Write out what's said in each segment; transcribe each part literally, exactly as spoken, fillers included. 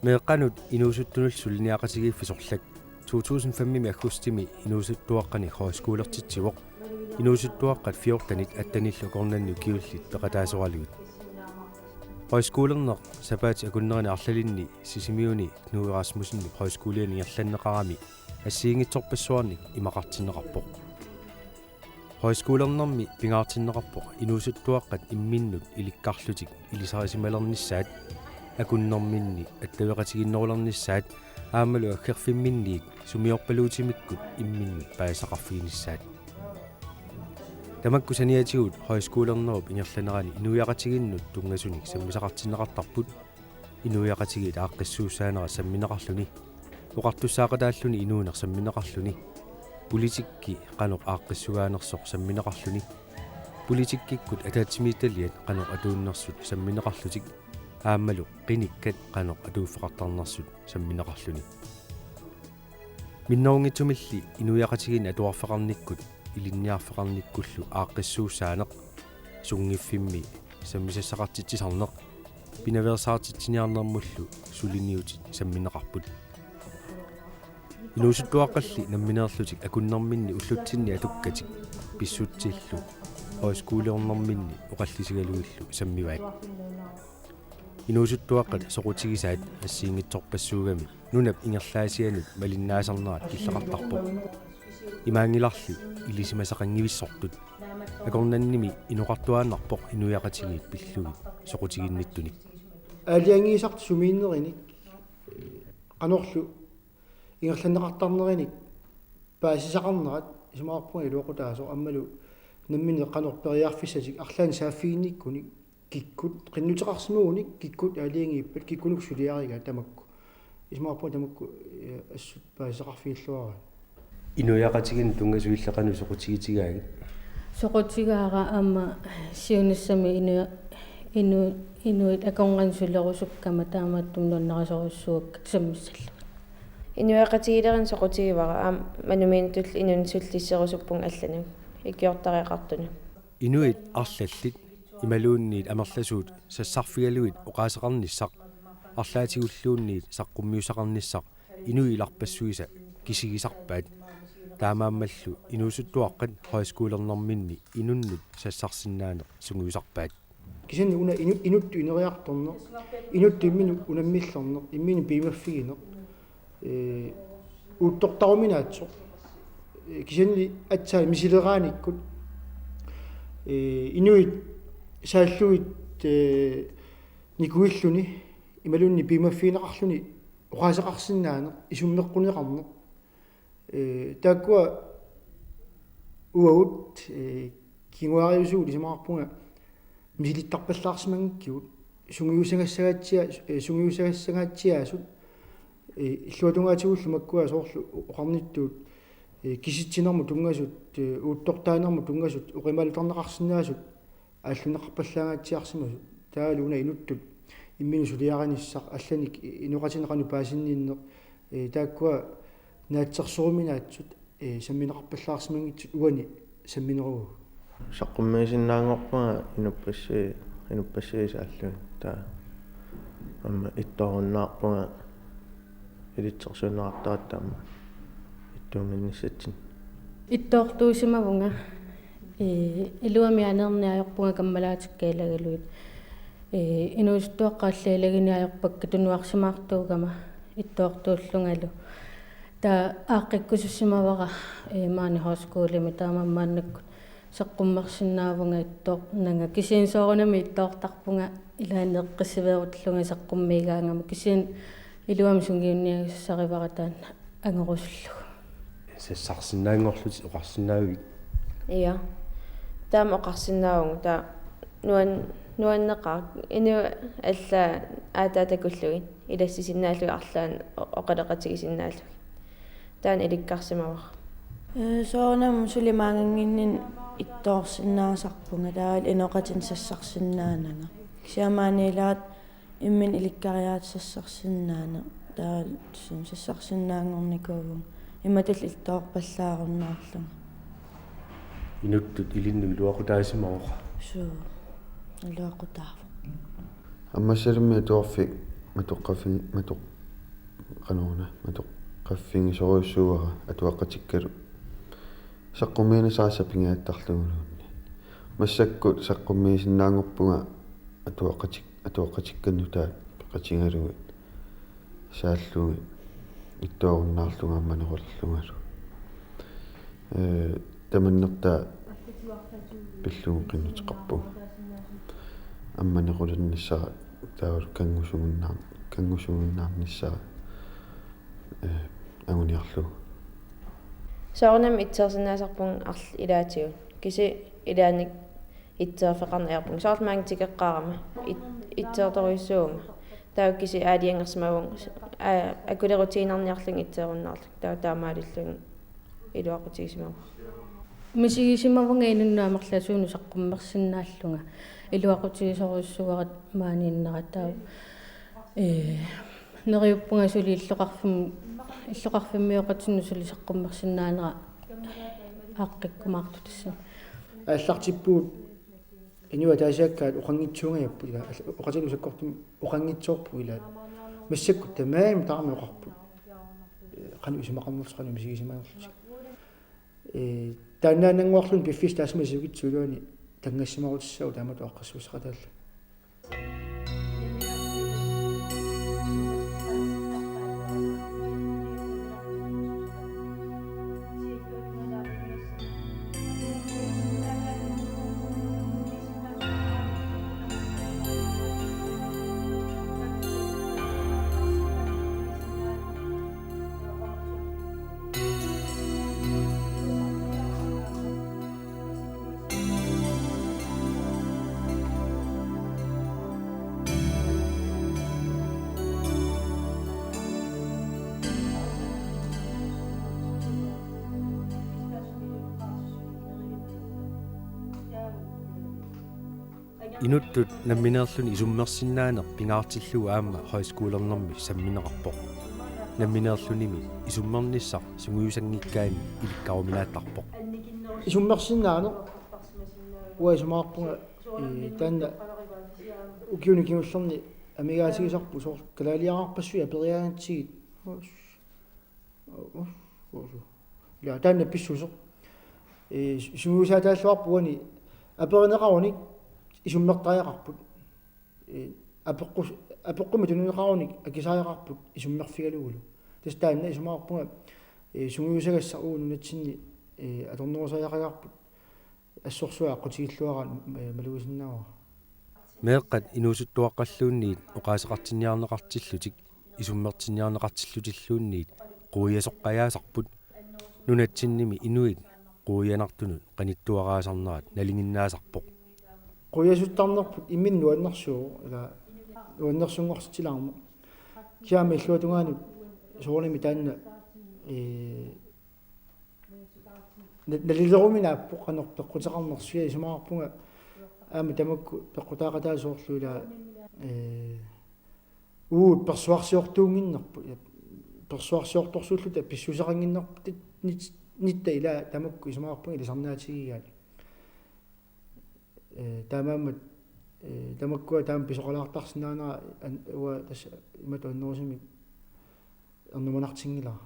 Meeqqanut inuusuttunullu suliniaqatigiiffik sorlak to tusind fem-imi aggustimi inuusuttuaqqanik højskolertitsivoq. Inuusuttuaqqat fjortenit attenillu akornanni ukiullit peqataasoralugit. Højskolerneq sapaatit akunnerini arlalinni Sisimiuni Knud Rasmussenip højskoliani ingerlanneqarami assigiinngitsorpassuarnik imaqartinneqarpoq. Højskolernermi pingaartinneqarpoq inuusuttuaqqat imminnut ilikkarlutik ilisarisimalernissaat, akunnerminni attaveqatigiinnerulernissaat aammalu aggerfimminniit sumiorpaluutimikkut imminnut paasisaqarfiginissaat. Tamakku saniatigut højskolernerup ingerlanerani inuiaqatigiinnut tunngasunik sammisaqartinneqartarput, inuiaqatigiit aaqqissuussaanerat sammineqarluni, oqartussaaqataalluni inuuneq sammineqarluni, politikki qanoq aaqqissugaanersoq sammineqarluni, politikkikkut ataatsimiititaliat qanoq atuunnersut sammineqarlutik, aammalu qinikkat qanoq atuuffeqartarnersut sammineqarluni. Minnerunngitsumilli inuiaqatigiinni atuarfeqarnikkut ilinniarfeqarnikkullu aaqqissuussaaneq, sunngiffimmi sammisassaqartitsisarneq, pinaveersaartitsiniarnermullu suliniutit sammineqarput. Inuusuttuaqqalli nammineerlutik akunnerminni ullutsinni atukkatik pissutsillu højskolernerminni oqallisigalugillu sammivaat. Inuusuttuaqqat soqutigisaat assigiinngitsorpassuugami nunap ingerlaasianut malinnaasarnerat killeqartarpoq. Imaanngilarli ilisimasaqanngivissortut. Akornannimi inoqartuaannarpoq inuiaqatigiit pillugit soqutiginnittunik. Aalajangiisartut sumiinnerinik, qanorlu ingerlanneqartarnerinik paasisaqarnerat isumaqarpunga iluaqutaasoq, aammalu nammineq qanoq periarfissatik arlaannik saaffiginnikkunik kikkut, qinnuteqarsimagunik kikkut aalajangiippat, kikkunuku suliarigaat tamakku. Isumaqarpunga tamakku, eh, assut paasisaqarfigilluaraat. Inuiaqatigiinnut tunngasunik illit qanoq soqutigitigaagit? Soqutigaara aamma siunissami inu-, inu-, inuit akornanni sulerusukkama taamaattumik nuannarisorujussuakka sammissallugit. Inuiaqatigiilerineq soqutigivara aamma manumiittut inunnik sullisserusuppunga allanut ikiortariaqartunut. Inuit arlallit imaluunniit amerlasuut sassarfigalugit oqaaseqarnissaq, arlaatigulluunniit saqqummiussaqarnissaq inuit ilarpassuisa kisigisarpaat. Taamaammallu inuusuttuaqqat højskolernerminni inunnut sassarsinnaaneq sungiusarpaat. Kisianni una inu-, inuttut ineriartorneq, inuttut imminut unammillerneq, imminut piumaffigineq, ee, uuttortaruminaatsoq. Ee, kisianni aatsaat misileraanikkut, ee, inuit saallugit, ee, nikuilluni imaluunniit piumaffigineqarluni oqaaseqarsinnaaneq, isummeqquneqarneq. Ee, taakkua uagut, ee, kinguaariusugut isumaqarpunga misilittarpallaarsimanngikkigut, sungiussagassagaatsia-, ee, sungiussagassagaatsiaasut, ee, illuatungaatigullu makkua soorlu oqarnittut, ee, kisitsinermut tunngasut, ee, uuttortaanermut tunngasut oqimaalutarneqarsinnaasut aallunneqarpallaangaatsiarsimasut. Taavalu una inuttut imminut suliarinissaq, allanik inoqatinik qanoq paasinninneq, ee, taakkua naatsorsoruminaatsut, ee, sammineqarpallaarsimanngitsut uani samminerugagut. Saqqummiisinnaanngorpunga inuppassuit, inuppassuit saallugit. Taava aamma ittoorunnaarpunga ilitsersuunneqartaratta aamma ittuunnginnissatsinnut. Ittoortuusimavunga, ee, iluamik aneerneq ajorpunga kammalaatikka ilagalugit. Ee, inuusuttuaqqat allat ilagineq ajorpakka tunuarsimaartuugama ittoortuullungalu. Taava aaqqikkusussimavara, ee, maani højskolemi, taamaammat maannakkut saqqummersinnaavunga ittoornanga. Kisianni soorunami ittoortarpunga ilaanni eqqissiveerullunga saqqummiigaangama. Kisianni iluamik sungiunniagassarivara taanna angorusullugu. Sassarsinnaanngorlutit oqarsinnaavigit? Ja. Taama oqarsinnaavunga, taava nuan-, nuanneqaaq. Inuit allaat aataatakullugit ilassisinnaallutik arlaannik o-, oqaloqatigisinnaallugit. Taanna ilikkarsimavara. Ee, soorunami suli maanngaanniit ittoorsinnaasarpunga, taavalu inoqatinik sassarsinnaananga. Kisianni maaniilaat imminut ilikkariaatsissarsinnaaneq, taavalu tassa sassarsinnaanngornikuuvunga. Imatut ittoorpallaarunnaarlunga. Inuttut ilinnut iluaqutaasimavoq. Suu, iluaqutaavoq. Ammassalimmi atuarfik matoqqafi-, matoq-, Qanoruna matoqqaffigisorujussuuara atuaqatikkalu saqqummiinissaasa pigiartarluguluunniit. Massakkut saqqummiisinnaanngorpunga atuaqatik-, atuaqatikkanut taava peqatigalugit saallugit ittoorunnaarlunga ammanerulerlungalu. Ee, tamannertaa pillugu qinnuteqarpunga. Ammanerulernissaa taavalu kanngusugunnaar-, kanngusugunnaarnissaa, ee, anguniarlugu. Soorunami itseersinnaasarpunga arlaat ilaatigut. Kisianni ilaanni itseerfeqarneq ajorpunga. Soorlu maanga tikeqqaarama. It-, itseertorujussuuvunga. Taava kisianni aalajangersimavunga. Aa, akulerutiinnarniarlunga itseerunnaarlunga. Taava taamaalillunga iluaqutigisimavunga. Misigisimavunga inunnut amerlasuunut saqqummersinnaallunga. Iluaqutigisorujussuuara maaniinnera taava. Ee, neriuppunga suli illoqarfim-, illoqarfimmioqatinnut suli saqqummersinnaanera aaqqikkumaartoq tassami. Aallartippugut inuit ataasiakkaat oqanngitsuungajapput, ila, oqaatigalugu sakkortumi oqanngitsoorpugut, ila. Massakkut tamarmik tamarmik oqarput. Ee, qanoq isumaqarnerlutik, qanoq misigisimanerlutik. Ee, taannaannannguarluni piffissaq taassuma sivikitsup iluani tanngassimarutissaavoq taamatut aaqqissuusseqataalluni. Inuttut nammineerluni isummersinnaaneq pingaartillugu aamma højskolernermi sammineqarpoq. Nammineerlunimi isummernissaq sungiusanngikkaanni ilikkaruminaattarpoq. Isummersinnaaneq uanga isumaqarpunga, ee, taanna ukiuni kingullerni amigaatigisarput soorlu kalaaliaqqarpassuit aperiaangatsigit. Ila taanna pissuseq. Ee, sungiusaataalluarpoq uani aperineqarunik isummertariaqarput. Ee, apeqqus-, apeqqummi tunineqarunik akisariaqarput isummerfigalugulu. Tassa taanna isumaqarpunga, ee, sungiusagassaq uagut nunatsinni, ee, atornerusariaqagarput assorsuaq aqqutigilluaraanni, ee, malugisinnaavara. Meeqqat inuusuttuaqqalluunniit oqaaseqartinniarneqartillutik isummertinniarneqartillutilluunniit quiasoqqajaasarput. Nunatsinnimi inuit quianartunut qanittuaraasarnerat nalinginnaasarpoq. Quiasuttarnerput imminut nuannersuuvoq, ila nuannersunngortitsilaarmat. Kisianni illuatungaanut soorunami taanna, ee, na-, nalileruminaappoq qanoq peqquteqarnersoq, isumaqarpunga aamma tamakku peqqutaaqataasoorlu ila, ee, uagut persuarsiortuunnginnerput, persuarsiortorsuulluta pissuseqannginnerput, nit-, nitta ila tamakku isumaqarpunga ilisarnaatigigaat. Ee, taamaammat, ee, tamakkua taama pisoqalaartarsinnaanera an-, uanga tassa imatut annerusumik ernumanartinngilara.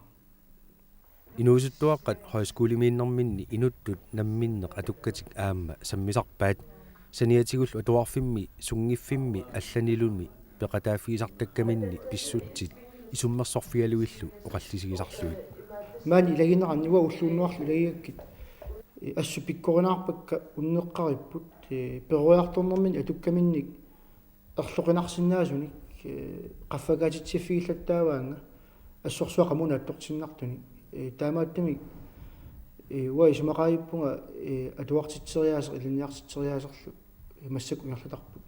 Inuusuttuaqqat højskolemiinnerminni inuttut namminneq atukkatik aamma sammisarpaat. Saniatigullu atuarfimmi, sunngiffimmi allanilumi peqataaffigisartakkaminni pissutsit isummersorfigalugillu oqallisigisarlugit. Maani ilagineranni uanga ulloq unnuarlu ilagigakkit, ee, assut pikkorinaarpakka unneqqaripput, ee, peroriartornerminni atukkaminnik erloqinarsinnaasunik, ee, qaffakaatitsiffigilluttaavaannga assorsuaq qamuuna attortinnartunik. Ee, taamaattumik, ee, uanga isumaqaajuppunga, ee, atuartitseriaaseq ilinniartitseriaaserlu, ee, massakkut ingerlatarput.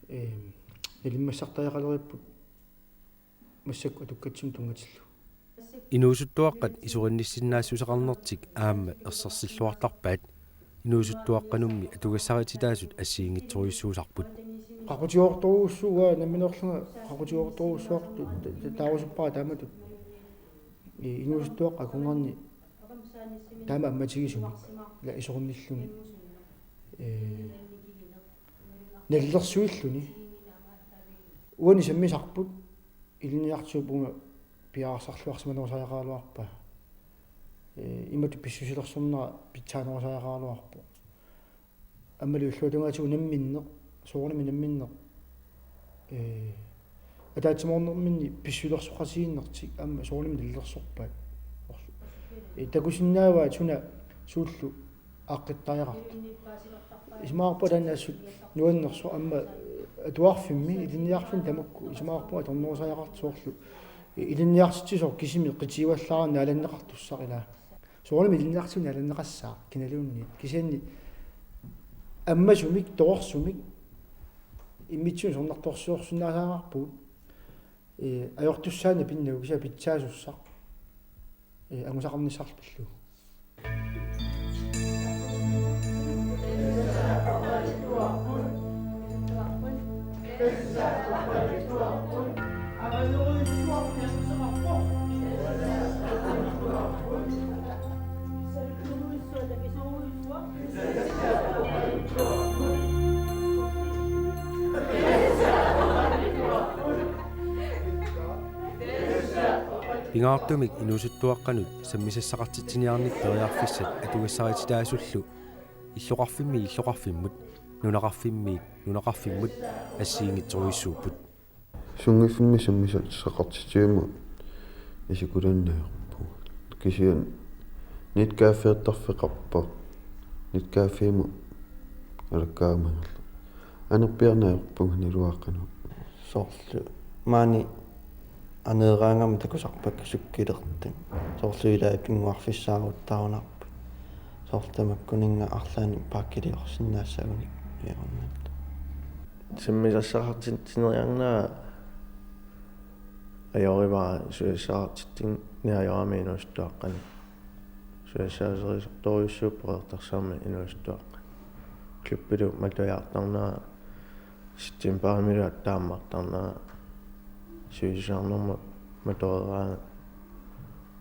Ee, nalimmassartariaqaleripput massakkut atukkatsinni tunngatillugu. Inuusuttuaqqat isurinnissinnaassuseqarnertik aamma ersersilluartarpaat. Inuusuttuaqqanummi atugassarititaasut assigiinngitsorujussuusarput. Qaqutigoortorujussuuara, nammineerlunga qaqutigoortorujussuartut ta-, ta-, taarusuppara taamatut. Ee, inuusuttuaqqat akornanni taama ammatigisumik, ila isorinnilluni. Ee, nalilersuilluni. Uani sammisarput. Ilinniartitsivut uunga piareersarluarsimanerusariaqaraluarpaa. Ee, imatut pissusilersornera pitsaanerusariaqaraluarpoq. Aammalu illuatungaatigut unamminneq, soorunami unamminneq. Ee, ataatsimoornerminni pissusilersoqatigiinnertik aamma soorunami nalilersorpaat. Ee, takusinnaavaat suna suullu aaqqittariaqartoq. Isumaqarpunga taanna assut nuannersoq aamma atuarfimmi, ilinniarfimmi tamakku isumaqarpunga atornerusariaqartoq soorlu ilinniartitsisoq kisimi qitiuallaarneq naalanneqartussaq ilaa. Soorunami ilinniartitsisut naalanneqassaaq kinaluunniit. Kisianni ammasumik, torersumik, immitsinnut isornartorsiorsinnaasaannarpugut. Ee, ajortussaaneq pinnagu kisianni pitsaasussaq. Ee, angusaqarnissarlu pillugu. Pingaartumik inuusuttuaqqanut sammisassaqartitsinermik periarfissat atugassarititaasullu illoqarfimmi illoqarfimmut, nunaqarfimmi nunaqarfimmut assigiinngitsorujussuupput. Sunngiffimmi sammisassaqartitsivimmi isikulaannaq ajorpugut. Kisianni Net Café-rtarfeqarpoq. Net Café-mut alakkaangajaarlunga. Anerpiarneq ajorpunga naluara qanoq. Soorlu maani aneeraangama takusarpakka sukkilertut. Soorlu ilai pinnguarfissaaruttaarunarput. Soorlu tamakkuninnga arlaannik paakkiliorsinnaassagunik ajornarpoq. Sammisassaqartitsineriarnera ajorivara susassaqartitsinni ajorami inuusuttuaqqani. Susassaaserisartorujussuuvoq Qeqertarsuarmi inuusuttuaqqat. Klubbilu matujaartarnera, septembarimilu attaammartarnera, siusisaarnermut matoreeraangat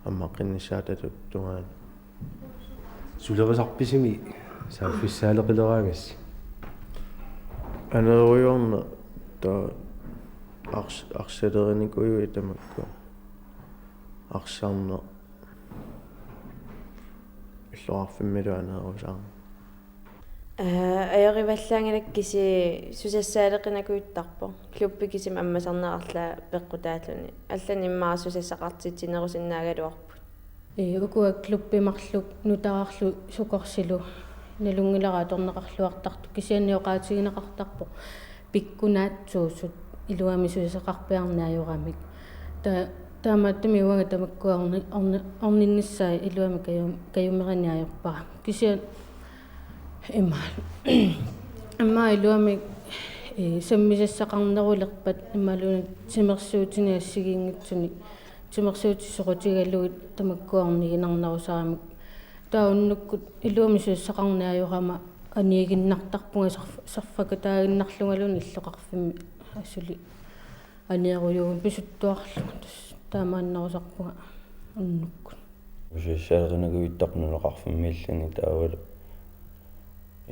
ammaqqinnissaata tu-, tungaanut. Sulerisarpisimi saaffissaaleqileraangassi? Aneerujoorneq taava ars-, arsalerinikujuit tamakku. Arsarneq. Illoqarfimmilu aneerusaarneq. Ee, ajorivallaanngilakka kisianni susassaaleqinakujuttarpoq. Klubbi kisimi ammasarneq arlaat peqqutaalluni. Allanik immaqa susassaqartitsinerusinnaagaluarput. Ee, ukua klubbit marluk nutaarlu Sukorsilu nalunngilara atorneqarluartartut, kisianni oqaatigineqartarpoq pikkunaatsuusut iluamik susassaqarpiarneq ajoramik. Ta-, taamaattumik uanga tamakkua orni-, orni-, orninnissaat iluamik kaju-, kajumerineq ajorpara. Kisianni immaqa, immaqa iluamik, ee, sammisassaqarnerulerpat imaluunniit timersuutinik assigiinngitsunik, timersuutit soqutigalugit tamakkua orniginarnerusaramik. Taava unnukkut iluamik susassaqarneq ajorama aniiginnartarpunga sarf-, sarfakataaginnarlungaluunniit illoqarfimmi asuli. Aneerujuuvunga pisuttuarlunga tassa taamaannerusarpunga unnukkut. Susassaalerinakujuittarpoq nunaqarfimmiilluni taavalu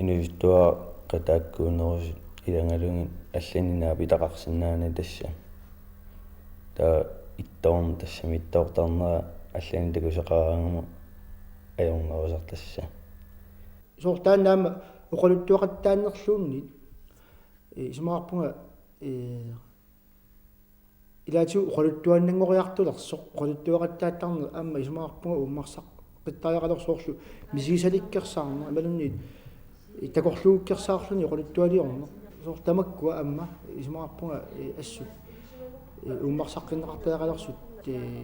inuusuttuaqqat taakkuunerusut ilagalugit allanik naapitaqarsinnaanani tassa. Taava ittoorn-, tassami ittoortarnera allanik takusaqaraangama ajornerusarpoq tassa. Soorlu taanna aamma oqaluttuaqattaarnerluunniit, ee, isumaqarpunga, ee, ilaatigut oqaluttuaannanngoriartulersoq, oqaluttuaqattaartarneq aamma isumaqarpunga uummarsaaqqittariaqalersoq soorlu misigisalikkersaarneq, imaluunniit takorluukkersaarluni oqaluttualiorneq. Soorlu tamakkua aamma isumaqarpunga, ee, assut, ee, uummarsaqqinneqartariaqalersut, ee,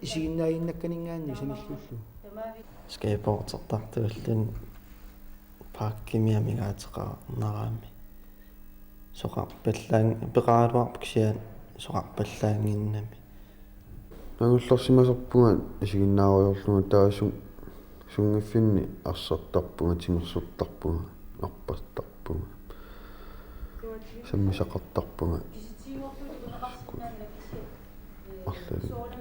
isiginnaaginnakkaninngaanniit sanilliullugu. Skateboardertartuulluni parkimi amigaateqarnerami. Soqarpallaang-, peqaraluarpoq kisianni soqarpallaannginnami. Angerlarsimasarpunga isiginnaarujoorlunga taava sun-, sunngiffinni arsartarpunga, timersortarpunga, arpattarpunga. Sammisaqartarpunga. Arlalinnik.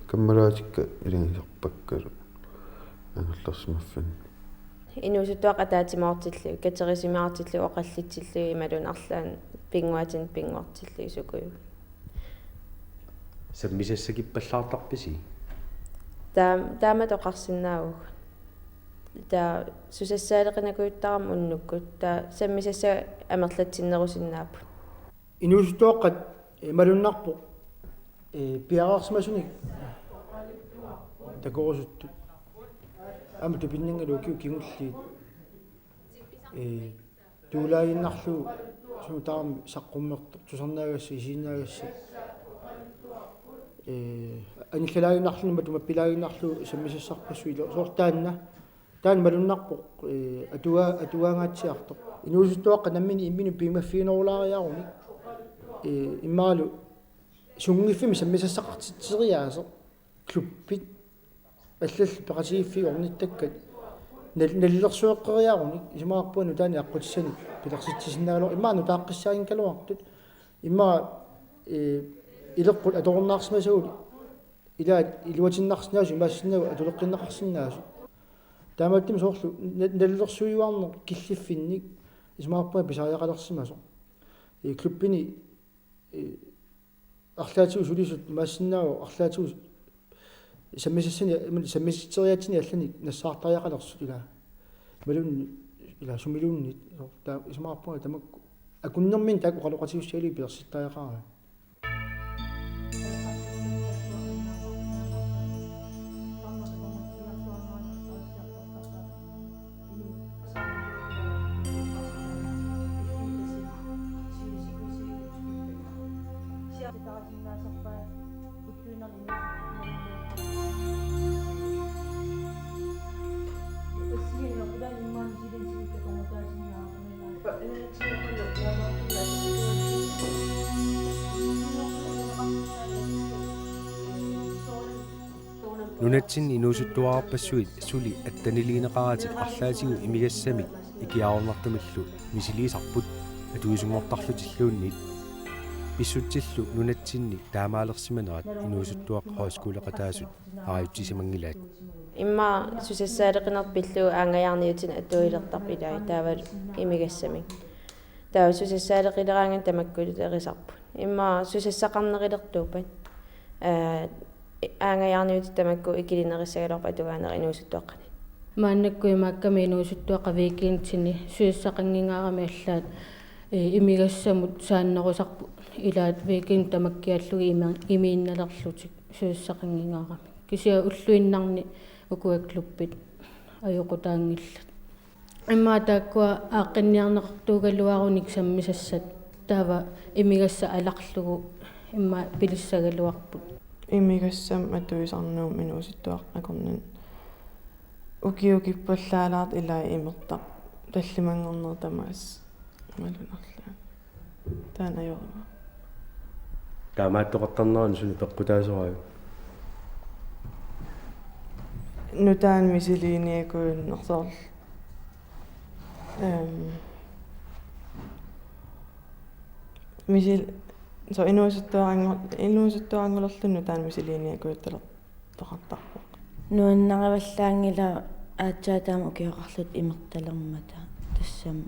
Kammalaatikka ilagisarpakkalu angerlarsimaffinni. Inuusuttuaqqat ataatsimoortillugit, katerisimaartillugit, oqallitsillugit imaluunniit arlaannik pinnguaatinik pinnguartillugit sukujuit. Sammisassakippallaartarpisi? Taam-, taamatut oqarsinnaavugut. Taava susassaaleqinakujuttarama unnukkut. Taava sammisassat amerlatsinnerusinnaapput. Inuusuttuaqqat, eh, malunnarpoq, eh, piareersimasunik takorusuttut. Aamma tupinnanngilaq ukiut kingulliit. Eh, tuulaaginnarlugu sumut tamarmi saqqummertoq, tusarnaagassat, isiginnaagassat. Eh, anillalaaginnarluni matuma pillaaginnarlugu sammisassarpassuit ilo-, soorlu taanna. Taanna malunnarpoq, eh, atua-, atuagaangaatsiartoq. Inuusuttuaqqat nammineq imminut piumaffiginerulaariarunik. Eh, immaqalu sunngiffimmik sammisassaqartitseriaaseq klubbit allallu peqatigiiffiit ornittakkat nal-, nalilersueqqeriarunik isumaqarpunga nutaanik aqqutissanik pilersitsisinnaagaluartut immaqa nutaaqqissaanngikkaluartut immaqa, eh, ileqqut atorunnaarsimasagut ilaat iluatinnarsinnaasut imaassinnaavoq atuleqqinneqarsinnaasut. Taamaattumik soorlu na-, nalilersuiuarneq killiffinnik isumaqarpunga pisariaqalersimasoq. Eh, klubbini, eh, arlaatigut sulisut imaassinnaavoq arlaatigut sammisassanik, imaluunniit sammisitseriaatsinik allanik nassaartariaqalersut ilaa. Imaluunniit ilaa sumiluunniit. Taava isumaqarpunga tamakku akunnerminni taakku oqaloqatigiissutigalugit pilersittariaqarami. Nunatsinni inuusuttuararpassuit suli attaniliineqaratik arlaatigut imigassamik ikiaroornartumillu misiliisarput atuisunngortarlutilluunniit. Pissutsillu nunatsinni taamaalersimanerat Inuusuttuaqqat Højskoleqataasut naajutsisimanngilaat. Immaqa susassaaleqineq pillugu aanngajaarniutinik atuilertarput ilaa taava imigassamik. Taava susassaaleqileraangat tamakkuulerisarput. Immaqa susassaqarnerulertuuppat. Aa, aanngajaarniutit tamakku ikilinerissagaluarput atuagaanerat inuusuttuaqqanit. Maannakkut imaakkami inuusuttuaqqat weekendini susassaqanngingaarami allaat, eh, imigassamut saannerusarput ilaat weekend tamakkiallugit ima-, imiinnalerlutik susassaqanngingaarami. Kisianni ulluinnarni ukua klubbit ajoqutaanngillat. Immaqa taakkua aaqqinniarneqartuugaluarunik sammisassat taava imigassaq alarlugu immaqa pilissagaluarput. Imigassamik atuisarneq inuusuttuaqqat akornanni ukiukippallaalaartoq ilaa imertaq tallimanngorneq tamaasa malunarlaa. Taanna ajorama. Taamaattoqartarnerani suna peqqutaasorajuk? Nutaanik misiliiniakujunnersoq. Ehm, misil-, soorlu inuusuttuarangu-, inuusuttuaranngulerluni nutaanik misiliiniakujuttalertoqartarpoq. Nuannarivallaanngilaq aatsaat taama ukioqarluta imertalermata. Tassami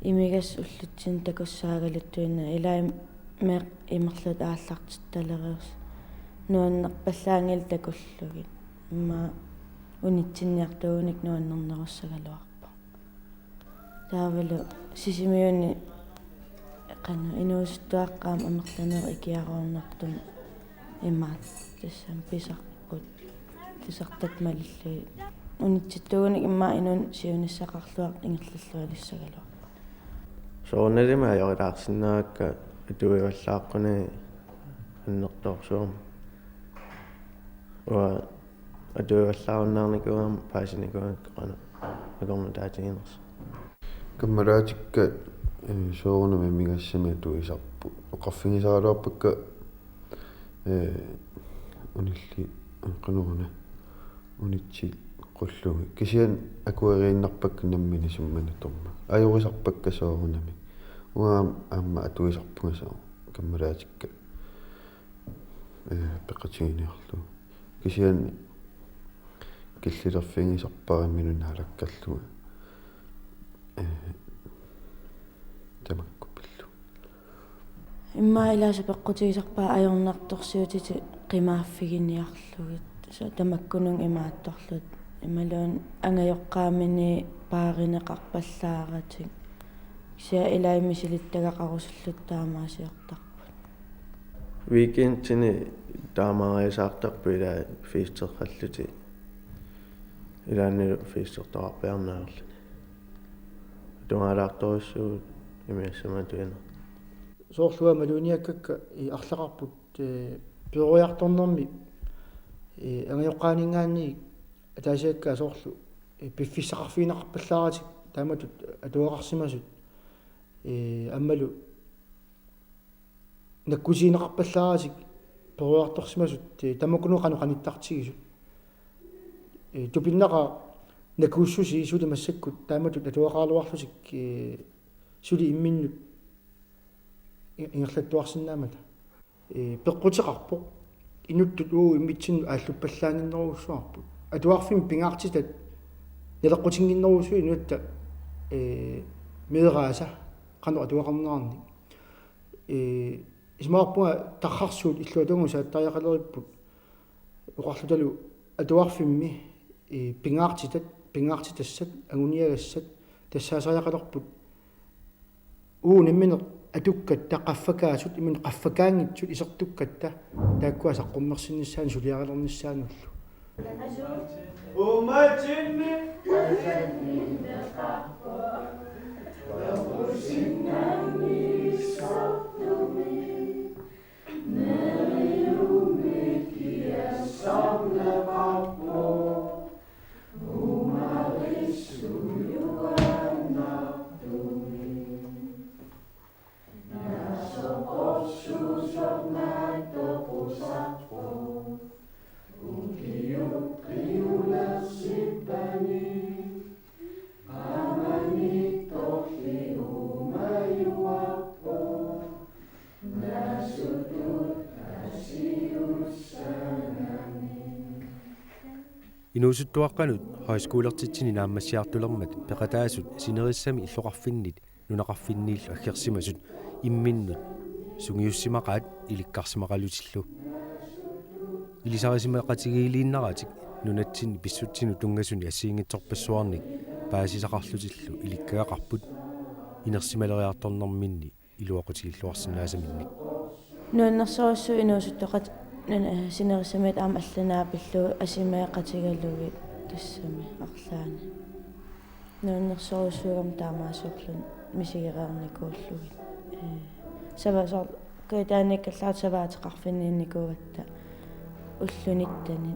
imigassaq ullutsinni takussaagaluttuinnarpoq ilaa meeqqat imerlutik aallartittalereersut. Nuannerpallaanngilaq takullugit. Immaqa unitsinniartuugunik nuannernerussagaluarpoq. Taavalu Sisimiuni qanoq inuusuttuaqqat aamma amerlanerit ikiaroornartumik imaattoq tassami pisarput, pisartatta malillugit. Unitsittuugunik immaqa inunnut siunissaqarluartoq ingerlallualissagaluarpoq. Soorunalimi ajorilaarsinnaavakka atuivallaaqqunagu annertoorsuarmik. Uanga atuivallaarunnaarnikuugama paasinikuugakku qanoq akornutaatiginersoq. Kammalaatikka, eh, soorunami imigassamik atuisarput. Oqarfigisaraluarpakka, eh, unillit, qanoruna, unitsit qullugit. Kisianni akueriinnarpakka nammineq simmanitorma. Ajorisarpakka soorunami. Uanga aamma atuisarpunga soorlu kammalaatikka, eh, peqatiginiarlugu. Kisianni killilerfigisarpara imminut naalakkerlunga. Eh, tamakku pillugu. Immaqa ilaasa peqqutigisarpaat ajornartorsiutit qimaaffiginiarlugit. Soorlu tamakkununnga imaattorluta. Imaluunniit angajoqqaamini paarineqarpallaaratik. Kisianni ilaat misilittagaqarusulluta taamaasiortarput. Weekendini taamaariasaartarput ilaa festerallutik. Ilaannilu festertoqarpiarneq ajorluni. Atugaalaartorujussuuvugut imigassamatuinnaq. Soorlu aamma imaluunniit akkakka, eh, arlaqarput, eh, peroriartornermi, eh, angajoqqaaninngaanniit ataasiakkaat soorlu, eh, piffissaqarfigineqarpallaaratik taamatut atugaqarsimasut, eh, aammalu nakkutigineqarpallaaratik peroriartorsimasut, eh, tamakkununnga qanoq qanittartigisut. Eh, tupinnaqaaq nakuussusii suli massakkut taamatut atugaqaraluarlutik, eh, suli imminnut i-, ingerlattuarsinnaammata. Eh, peqquteqarpoq. Inuttut uagut immitsinnut aalluppallaannginnerujussuarput. Atuarfimmi pingaartitat naleqqutinnginnerujussuit nunatta, eh, meeraasa qanoq atugaqarnerannik. Eh, isumaqarpunga tarrarsuut illuatungaatsiaat saattariaqaleripput oqarlutalu atuarfimmi, eh, pingaartitat, pingaartitassat, anguniagassat tassaasariaqalerput. Uagut nammineq atukkatta, qaffakaasut, imminut qaffakaanngitsut isertukkatta, taakkua saqqummersinnissaannut suliarilernissaannullu. Inuusuttuaqqanut højskolertitsineq naammassiartulermat peqataasut sinerissami illoqarfinnit nunaqarfinniillu aggersimasut imminnut sungiussimaqaat ilikkarsimaqalutillu. Ilisarisimaqatigiiliinnaratik nunatsinni pissutsinut tunngasunik assigiinngitsorpassuarnik paasisaqarlutillu ilikkagaqarput inersimaleriartornerminni iluaqutigilluarsinnaasaminnik. Nuannersorujussuuvoq inuusuttoqatitta, eh, sinerissamiittut aamma allanut naapillugit asimeeqatigalugit tassami arlaanni. Nuannersorujussuugami taamaasorluni misigereernikuullugit. Eh, sava-, soor-, kujataaniikkallaartoq savaateqarfinniinnikuugatta ullunittaani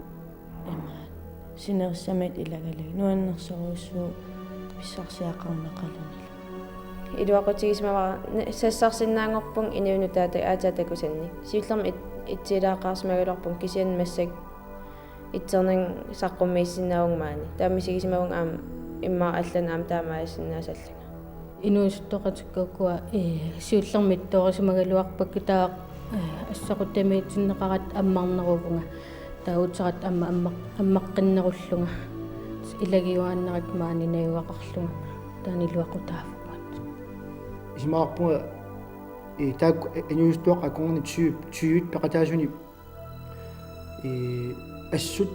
imaat. Sinerissamiittut ilagalugit. Nuannersorujussuuvoq pissarsiaqarneqalunilu. Iluaqutigisimavara ni-, sassarsinnaanngorpunga inuit nutaata aatsaat takusanni. Siullermik it-, itsiilaaqqaarsimagaluarpunga kisianni massakkut itsernermik saqqummiissinnaavunga maani. Taava misigisimavunga aamma immaqa allanut aamma taamaasinnaasallunga. Inuusuttoqatitta ukua, eh, siullermik ittoorisimagaluarpakka taava, eh, assequtamiitinneqaratta ammarneruvunga. Taava uterata aamma amma-, ammaqqinnerullunga. Ilagiuaannaratta maani najugaqarlunga. Taanna iluaqutaavugut. Isumaqarpunga, eh, taakku, eh, inuusuttuaqqat akornanni tyve, tyve peqataasuni, eh, assut,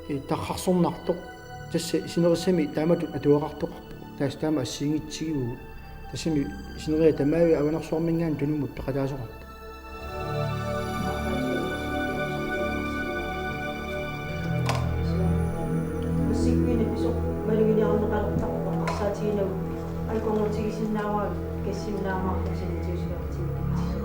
eh, tarrarsornartoq. Tassa sinerissami taamatut atugaqartoqarpoq. Tassa taama assigiinngitsigivugut. Tassami sineriak tamaviat avanersuarminngaanniit Tunummut peqataasoqarpoq. Massakkut isoq maluginiarneqalertarpoq eqqarsaatiginagu akornutigisinnaavara kassinnaamaarpoq saniatigut silartigut.